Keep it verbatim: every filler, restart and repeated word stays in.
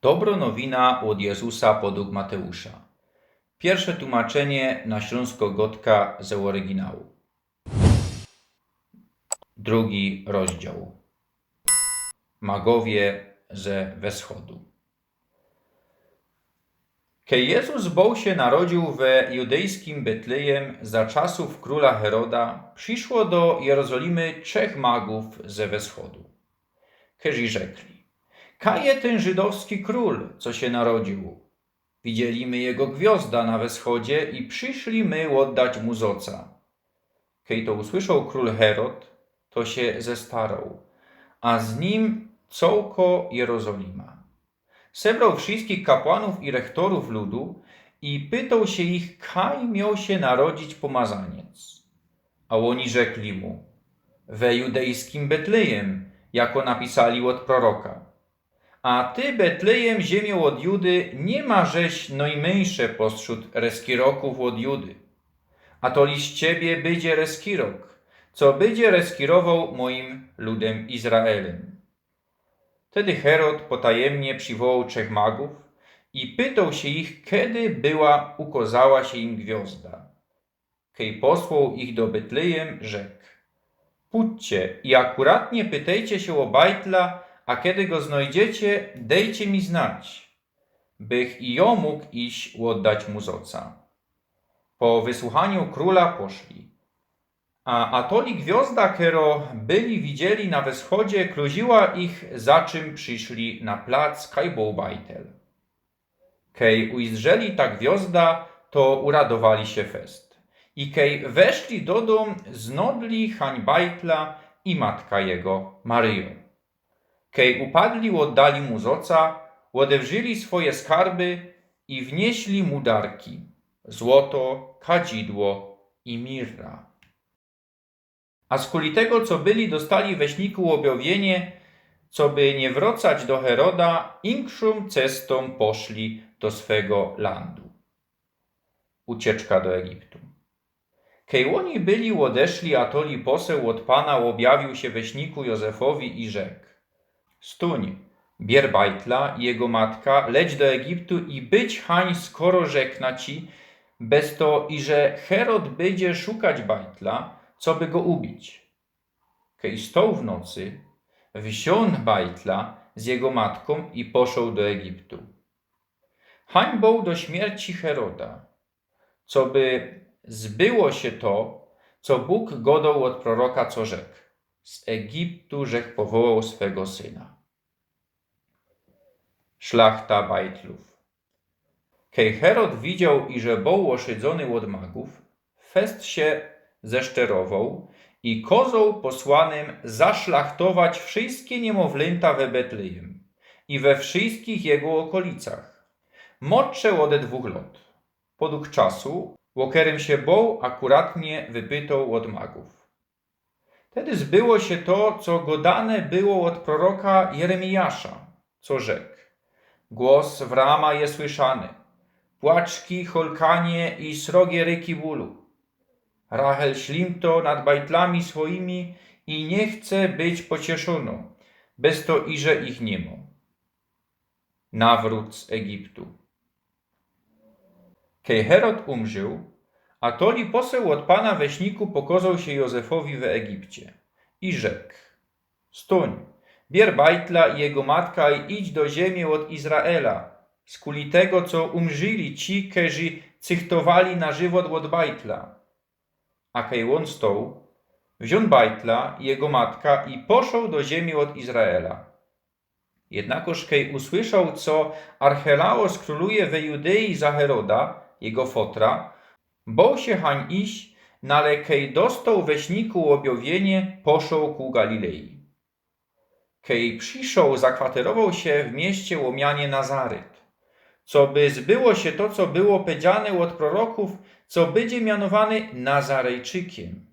Dobrŏ nowina ôd Jezusa podug Mateusza. Piyrsze tłumaczynie na ślōnskŏ gŏdka ze ôryginału. Drugi rozdział. Magowie ze wschodu. Kej Jezus bōł sie narodziōł we judejskim Betlejym za czasōw krōla Heroda, prziszło do Jerozolimy trzech magōw ze wschodu. Kerzy rzekli: „Kaj je tyn żydowski krōl, co sie narodziōł? Widzieli my jego gwiŏzda na wschodzie i prziszli my ôddać mu zŏca.” Kej to usłyszoł krōl Herod, to sie zestaroł, a z nim cołkŏ Jerozolima. Sebroł wszyskich kapłanōw i rechtorōw ludu i pytoł sie ich, kaj mioł sie narodzić pōmazaniec. A ôni rzekli mu: „We judejskim Betlejym, jako napisali ôd proroka. A ty, Betlejym, ziymio ôd Judy, niy ma żeś nojmyńsze postrzōd reskirokōw ôd Judy. A to liś ciebie bydzie reskirok, co bydzie reskirowoł mojim ludym Izraelym.” Tedy Herod potajymnie prziwołoł trzech magōw i pytoł sie ich, kedy była ukŏzała sie im gwiŏzda. Kej posłoł ich do Betlejym, rzekł: „Pōdźcie i akuratnie pytejcie sie ô bajtla, a kedy go znojdziecie, dejcie mi znać, bych i jŏ mōg iś ôddać mu zŏca.” Po wysłuchaniu krōla poszli. A atoli gwiŏzda, kerŏ byli widzieli na wschodzie, kluziła ich, za czym prziszli na plac, kaj bōł bajtel. Kej ujzdrzeli ta gwiŏzda, to uradowali sie fest. I kej weszli do dōm, znŏdli hań bajtla i matka jego, Maryjõ. Kej upadli, ôddali mu zŏca, ôdewrzili swoje skarby i wnieśli mu darki: złoto, kadzidło i mirra. A skuli tego, co byli dostali we śniku ôbjawiynie, coby niy wracać do Heroda, inkszōm cestōm poszli do swego landu. Ucieczka do Egiptu. Kej ôni byli ôdeszli, atoli poseł ôd Pana ôbjawiōł sie we śniku Jōzefowi i rzekł: „Stōń, bier bajtla i jego matka, leć do Egiptu i bydź hań, skoro rzekna ci, bez to, iże Herod bydzie szukać bajtla, coby go ubić.” Kej stoł w nocy, wziōn bajtla z jego matkōm i poszoł do Egiptu. Hań bōł do śmierci Heroda, coby zbyło sie to, co Bōg godoł ôd proroka, co rzekł: „Z Egiptu żech powołoł swego syna.” Szlachta bajtlōw. Kej Herod widzioł, iże bōł ôszydzōny ôd magōw, fest sie zeszczerowoł i kozoł posłanym zaszlachtować wszyjske niymowlynta we Betlejym i we wszyjskich jego ôkolicach, modsze ôde dwōch lŏt, podug czasu, ô kerym sie bōł akuratnie wypytoł ôd magōw. Tedy zbyło sie to, co godane było ôd proroka Jeremiasza, co rzekł: „Głos w Rama je słyszany, płaczki, cholkanie i srogie ryki bōlu. Rachel ślimto nad bajtlami swojimi i niy chce być pocieszōnŏ, bez to, iże ich niy mŏ.” Nawrōt z Egiptu. Kej Herod umrził, atoli poseł ôd Pana we śniku pokozoł sie Jōzefowi we Egipcie i rzekł: „Stōń, bier bajtla i jego matka i idź do ziymi ôd Izraela, skuli tego, co umrzili ci, kerzy cychtowali na żywot ôd bajtla.” A kej ôn stoł, wziōn bajtla i jego matka i poszoł do ziymi ôd Izraela. Jednakoż kej usłyszoł, co Archelaos krōluje we Judei za Heroda, jego fotra, boł sie hań iś, nale kej dostoł we śniku ôbjawiynie, poszoł ku Galilei. Kej przyszoł, zakwaterowoł sie w mieście ô mianie Nazaret, coby zbyło sie to, co było pedziane ôd prorokōw, co bydzie mianowany Nazarejczykym.